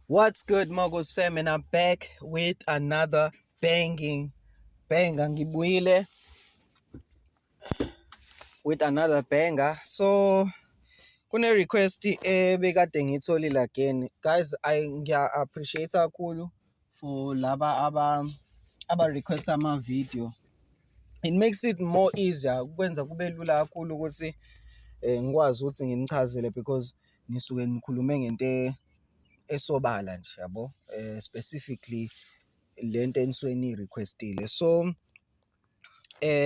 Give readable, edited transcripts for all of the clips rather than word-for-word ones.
What's good, Mogos fam? And I'm back with another banging banger. Ngibuyile with another banger. So kune request ebekade ngiyitholile again. Guys, I ngiya appreciate kakhulu for laba aba request ama video. It makes it more easier, kwenza kube lula kakhulu ukuthi ngikwazi ukuthi nginichazele because nisuke nikhulume ngento esobala nje, yabo, specifically lento enisuke niyi-request-ile. So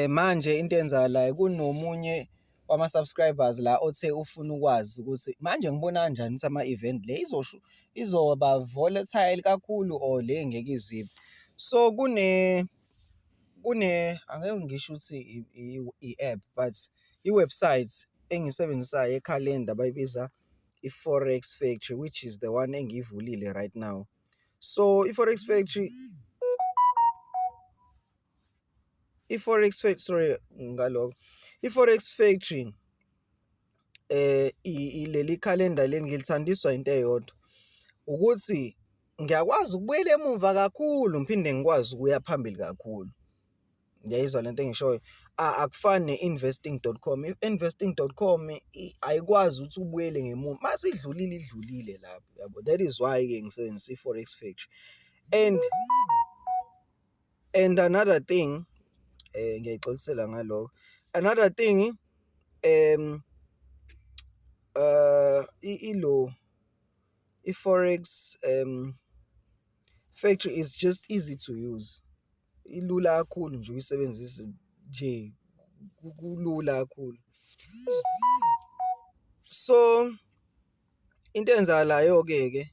manje into eyenzakalayo, kunomunye wama-subscribers la othe ufuna ukwazi ukuthi manje ngibona kanjani ukuthi ama-event le izosho izoba volatile kakhulu or le ngeke izibe. So kune angeke ngisho ukuthi i-app, but i-website engiyisebenzisayo ekhalenda bayibiza i-Forex Factory, which is the one engiyivulile right now. So i-Forex Factory, sorry ngalokho, i-Forex Factory leli khalenda leli ngilithandiswa into eyodwa, ukuthi ngiyakwazi ukubuyela emuva kakhulu, ngiphinde ngikwazi ukuya phambili kakhulu. Ngiyayizwa lento engishoyo? Akufani ne-investing.com. I-investing.com ayikwazi ukuthi ubuyele ngemuva, mase idlulile idlulile lapho, yabo. That is why-ke ngisebenzisa i-Forex Factory. And another thing, ngiyayixolisela ngalokho. Another thing, ilo i-Forex Factory is just easy to use. Ilula kakhulu nje ukuyisebenzisa nje, kulula kakhulu. So into eyenzakalayo-ke ke,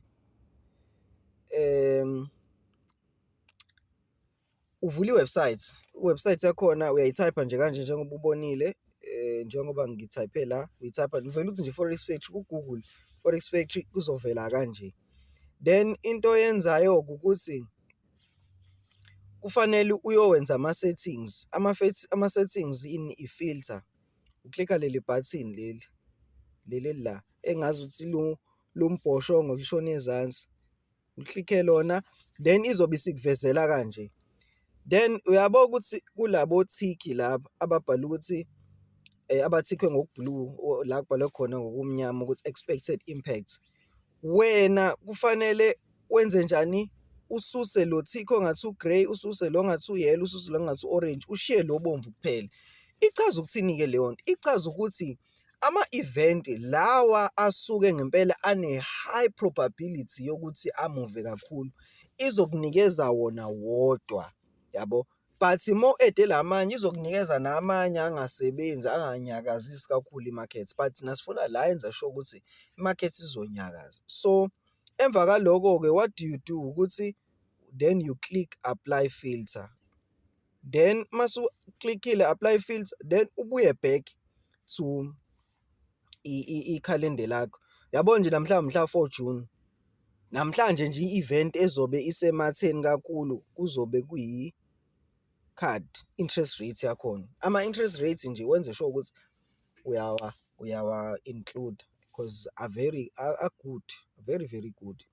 uvula i-website, i-website yakhona uyayithayipha nje kanje njengoba ubonile, njengoba ngithayiphe la, uyithayipha uvele uthi nje Forex Factory ku-Google, Forex Factory kuzovela kanje. Then into oyenzayo-ke ukuthi kufanele uyowenza ama-settings, ama-settings ini, i-filter, u-click-a leli button leli, leli la engazuthi lo mbhoshongo lishone ezansi, u-click-e lona, then izobe isikuvezela kanje. Then uyabo ukuthi kulabo tick laba ababhala ukuthi abathikhwe ngoku-blue, la kubhalwe khona ngokumnyama ukuthi expected impact. Wena kufanele wenze njani? Ususe lo tick ongathi u-grey, ususe lo ongathi u-yellow, ususe lo ongathi u-orange, ushiye lo bomvu kuphela. Ichaza ukuthini-ke leyo nto? Ichaza ukuthi ama-event lawa asuke ngempela ane-high probability yokuthi a-move kakhulu, izokunikeza wona wodwa, yabo. But uma u-add-e lamanye, izokunikeza namanye angasebenzi, anganyakazisi kakhulu i-market, but thina sifuna la enza sure ukuthi i-market izonyakaza. So emva kwaloko-ke, what do you do? Ukuthi then you click apply filter, then mase u-click-ile apply filter, then ubuye back to ikhalenda lakho. Yabo nje namhlanje mhla 4 June, namhlanje nje i-event ezobe isematheni kakhulu kuzobe kuyi-card interest rate yakhona. Ama-interest rates nje wenze sure ukuthi uyawa include because are very are good, very very good.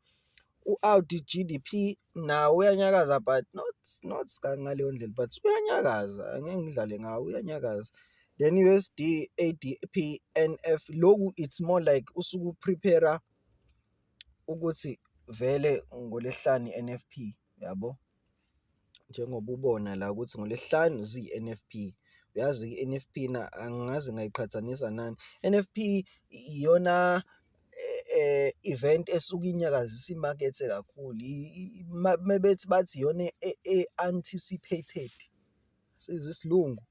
U-Audi GDP nawo uyanyakaza, but not ngaleyo ndlela, but uyanyakaza, angeke ngidlale ngawo, uyanyakaza. Then USD ADP NF, loku it's more like usuke u-prepare-a ukuthi vele ngoLwesihlanu i-N_F_P, yabo. Njengoba ubona la ukuthi ngoLwesihlanu ziyi-N_F_P. Uyazi i-N_F_P na angaze ngayiqhathanisa nani. N_F_P iyona event esuke inyakazisa imakethe kakhulu, mebethi bathi iyona e-anticipated, sizwe isiLungu,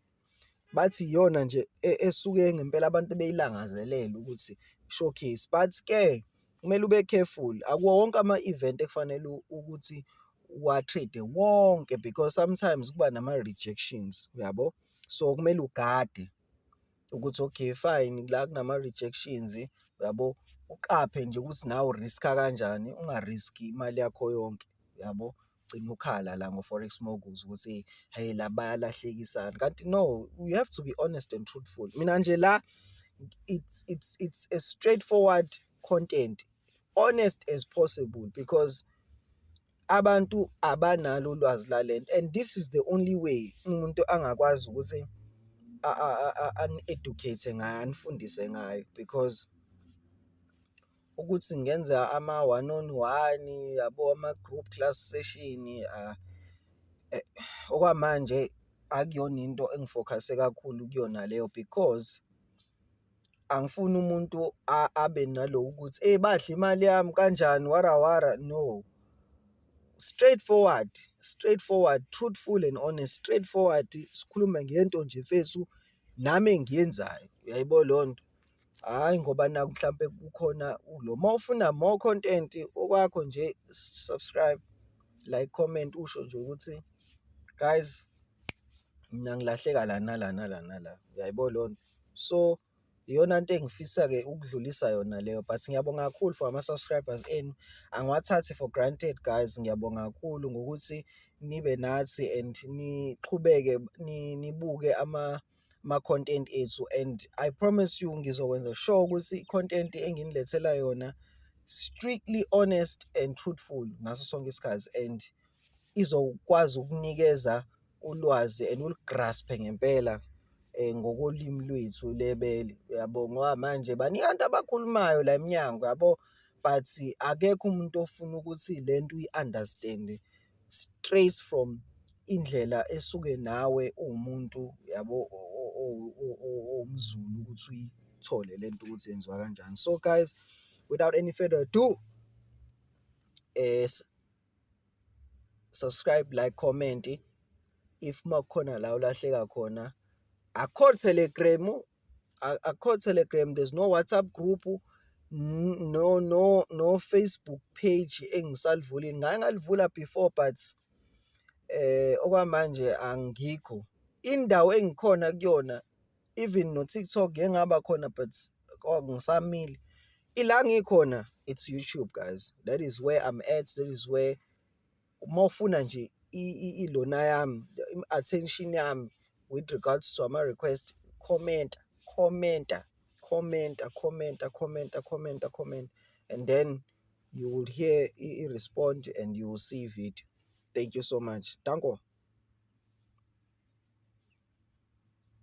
bathi iyona nje esuke ngempela abantu beyilangazelele ukuthi showcase. But-ke kumele ube careful, akuwo wonke ama-event ekufanele ukuthi uwa-trade wonke because sometimes kuba nama-rejections, uyabo. So kumele ugade ukuthi okay fine, la kunama-rejections, uyabo, uqaphe nje ukuthi nawe u-risk-a kanjani, unga-risk-i imali yakho yonke, uyabo. Ugcine ukhala la ngo-Forex Moguls ukuthi hhayi la bayalahlekisana, kanti no, you have to be honest and truthful. Mina nje la it's a straightforward content. honest as possible because abantu abanalo ulwazi lalento and this is the only way umuntu angakwazi ukuthi ani-educate ngayo, anifundise ngayo because ukuthi ngenza ama-one on one yabo, ama-group class session, okwamanje akuyona into engi-focus-e kakhulu kuyona leyo because angifuni umuntu abe naloku ukuthi eyi badla imali yami kanjani wara wara, no. Straight forward, straight forward, truthful and honest, straight forward sikhulume ngento nje mfethu nami engiyenzayo, uyayibona leyo nto? Hhayi ngoba nakhu mhlampe kukhona lo, uma ufuna more content okwakho nje subscribe, like, comment, usho nje ukuthi guys mina ngilahleka la nala nala nala, uyayibona leyo nto? So iyona nto engifisa-ke ukudlulisa yona leyo but ngiyabonga kakhulu for ama-subscribers enu, angiwathathi for granted guys, ngiyabonga kakhulu ngokuthi nibe nathi and niqhubeke nibuke ama-content ethu and I promise you ngizokwenza sure ukuthi i-content enginilethela yona strictly honest and truthful ngaso sonke isikhathi and izokwazi ukunikeza ulwazi and ulu-grasp-e ngempela ngokolimi lwethu lebele, uyabo? Ngoba manje baningi abantu abakhulumayo la emnyango yabo, but akekho umuntu ofuna ukuthi lento uyi-understand-e straight from indlela esuke nawe uwumuntu yabo owumZulu ukuthi uyithole lento ukuthi yenziwa kanjani. So guys, without any further ado, subscribe, like, comment. If makukhona la ulahleka khona, akukho Telegram, akukho Telegram, there's no WhatsApp group, no no no Facebook page engisalivulile. Ngake ngalivula before but okwamanje angikho. Indawo engikhona kuyona, even no-TikTok ngike ngaba khona but ngisamile. Ila ngikhona, it's YouTube guys, that is where I'm at, that is where uma ufuna nje ilona yami, i-attention yami with regards to ama-request, comment-a, comment-a, comment-a, comment-a, comment-a, comment-a, comment and then you will hear i-respond and you will see video. Thank you so much, danko.